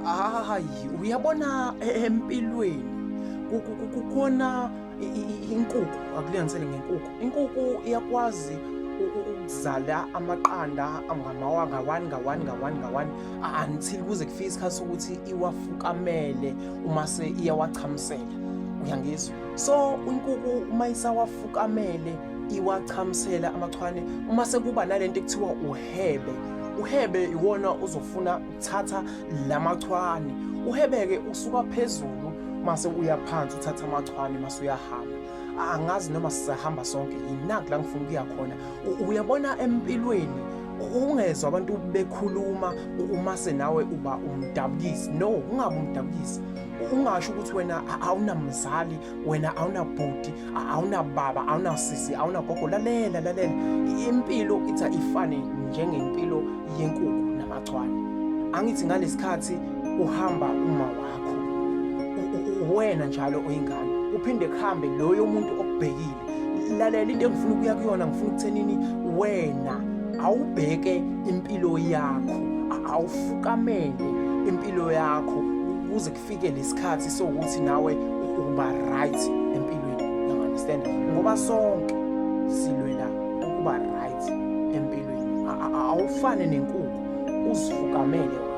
Hayi, uyabona empilweni kukhona inkukhu, akulinganisele ngenkukhu. Inkukhu iyakwazi ukuzala amaqanda ngamawa nga-one nga-one nga-one nga-one until kuze kufike isikhathi sokuthi iwafukamele uma se iyawachamisela. Uyangizwa? So inkukhu uma isawafukamele iwachamisela amachwane, uma sekuba nalento ekuthiwa uhebe, uhebe iwona uzofuna ukuthatha lamachwane. Uhebe-ke usuka phezulu mase uya phansi, uthatha amachwane mase uyahamba. Angazi noma sisahamba sonke, yinaku la ngifuna ukuya khona. Uyabona empilweni ungezwa abantu bekhuluma uma senawe uba umdabukisi. No, ungabe umdabukisi. Ungasho ukuthi wena awunamzali, wena awunabhuti, awunababa, awunasisi, awunagogo. Lalela, lalela, impilo ithi ifane njengempilo yenkukhu namachwane. Angithi ngalesikhathi uhamba uma wakho, wena njalo oyingane, uphinde kuhambe loyo muntu okubhekile. Lalela into engifuna ukuya kuyona, ngifuna ukuthenini wena awubheke impilo yakho, awufukamele impilo yakho kuze kufike lesikhathi sokuthi nawe uba right empilweni. You understand? Ngoba sonke silwela ukuba right empilweni. Awufane nenkukhu, uzifukamele wena.